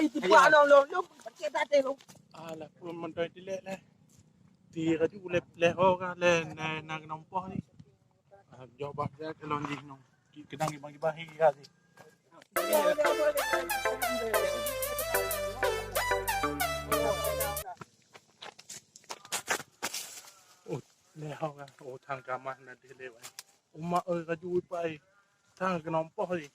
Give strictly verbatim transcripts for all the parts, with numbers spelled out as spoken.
ai tipak lom, lom, lom, sakét até lom. Alah, pun mantong dilek leh. Ti laju leh, leh ho ka, leh, na, na keunoe poh ni. Ah, jaweueb bak dia kalon jih nyoe. Keudang gibang-gibang hi ya jih. Oh, leh ho ka. Oh, thang kamah na deh lewat. Umak oi, laju pai. Thang keunoe poh ni.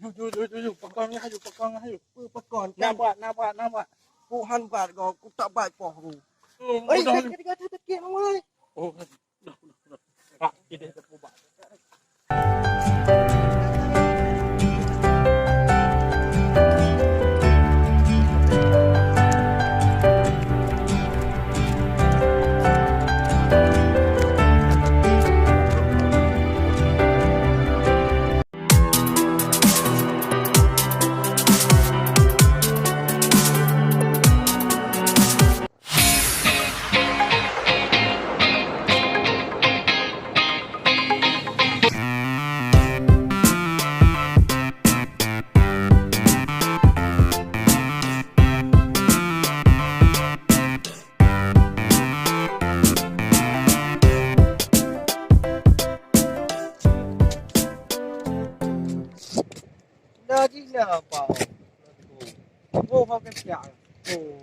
Yu, yu, yu, yu, yu, pakon ngah yu, pakon ngah yu. Peue pakon? Na buet, na buet, na buet. Tuhan buet goe, kutak bai poh ku. Oh, oi, mudah. Sakét, sakét, sakét, woi. Oh, dah, dah, dah. Pak, kita terpubak. Na jih na, Pak. Oh, kau kesian. Oh,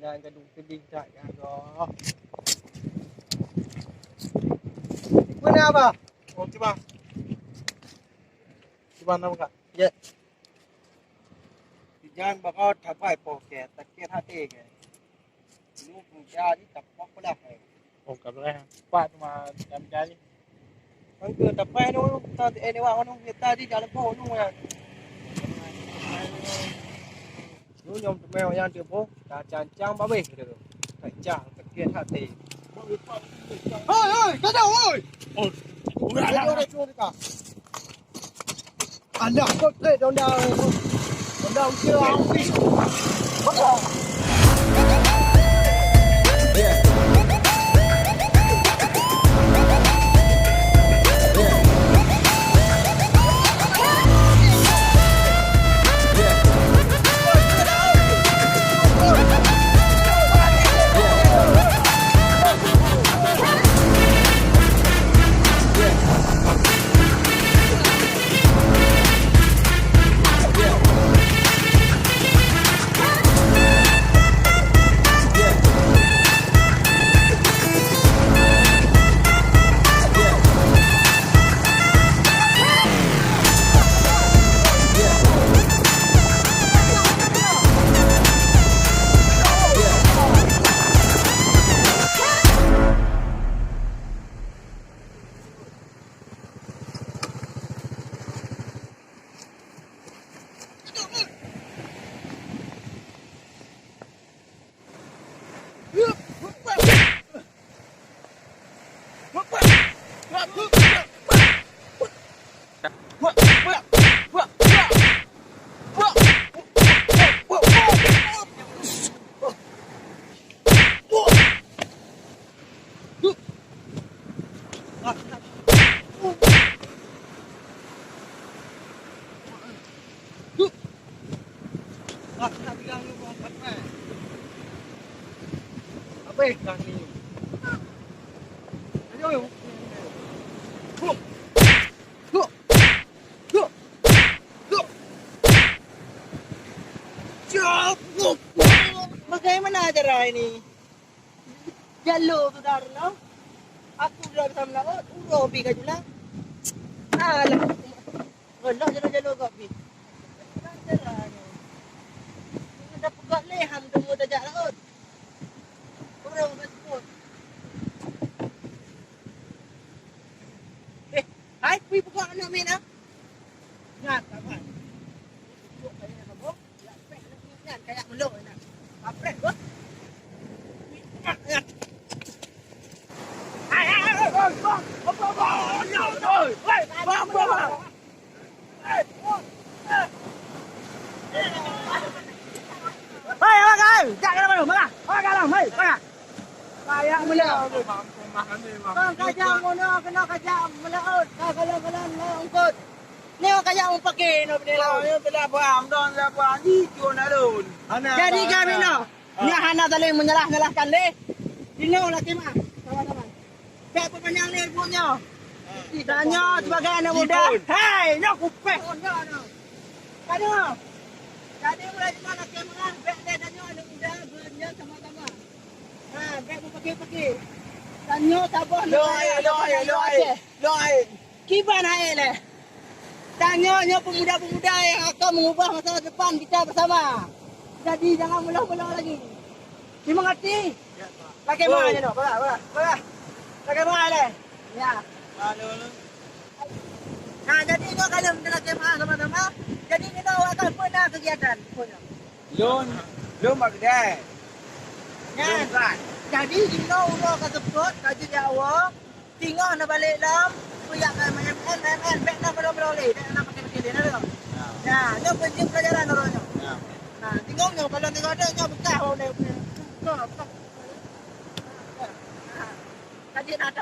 na gadung sedih that ya, Allah. Mana, Abah? Oh, cuba. Cuba nama, Kak? Ya. Jangan bakal tapai poket, sakét até ke. Lu kerja ni tak apa lah. Oh, ka beureh. Cepat cuma jam-jam ni. Kan ke tapai nu, ta eh dewa nu kita di jalan po nu ya. Lu nyom teumé nyang dia po, ta cancang babeh dia tu. Kacang sakét até. Hoi, hoi, kada, hoi. Oh, udah lah. Ada kot, eh, donda, eh, donda ukir api. Ah, nak. Duh. Ah, nak bilang lu buang pakai. Habis dah ni. Ayo, ayo. Huh. Huh. Huh. Huh. Bagaimana cara ini? Jalo sudah reuloh. Aku dua bersama laut, uroe pi ka jula. Alah. Reuloh jalo-jalo kau pi. Cara ni. Dah peugah lé ham tunggu tajak laut. Uroe ka jemput. Eh, hai kui peugah aneuk miet ah. Nyan, kawan. Duduk kaya nak mabok. Nyan, kayak melok nyan. Kapreh, bos. Hai, hai, hai, bos, bos. Apa, bos? Oi, oi, oi. Hai, bos, bos, bos. Hai, bos. Hai, awak, hai. Jak ke mana? Mana? Awak ke dalam, hai, mana? Kayak melok. Bang, kajak mono kena kajak melaut. Ka kalon-kalon na ungkot. Nyoe kajak mupake nyoe bendera. Oh, nyoe bela paham, don bela paham. Ni cun alun. Jadi kami nyoe, nyoe hana saling menyalah-nyalahkan lé. Dinoe lah kemah, kawan-kawan. Bèk peupanyang lé buet nyoe. Tanyoe sebagai aneuk muda. Hei, nyoe kupèh. Tanyoe. Jadi mulai sekarang kemah, bèk lé tanyoe aneuk muda, beureunya sama-sama. Ha, bèk mupake-pake. Tanyoe saboh nyoe, nyoe, nyoe. Kiban hai lé. Tanyoe nyoe pemuda-pemuda nyang akan mengubah masa depan kita bersama. Jadi jangan meuloh-meuloh lagi. Terima kasih. Lagèe mana nyoe? Bagaimana? Bagaimana? Lagèe mana lé? Ya. Nah, jadi nyoe kalau kita lagèe mana sama-sama. Jadi kita akan pernah kegiatan. Lôn, lôn bak keudè. Nyan. Jadi jinoe uroe ka seupôt, ka jeuet jak woe. Singoh na balek lom, kujak ka M N, M N, bèk na padum-padum lé, bèk na pakai-pakai lé, na deungoe? Ya. Ya, nyoe peunjeuet pelajaran uroe nyoe. Ya. Nah, singoh nyoe, kalau singoh ada, nyoe beukah, oh, lé, beukah, beukah. Nah, tadi na ada.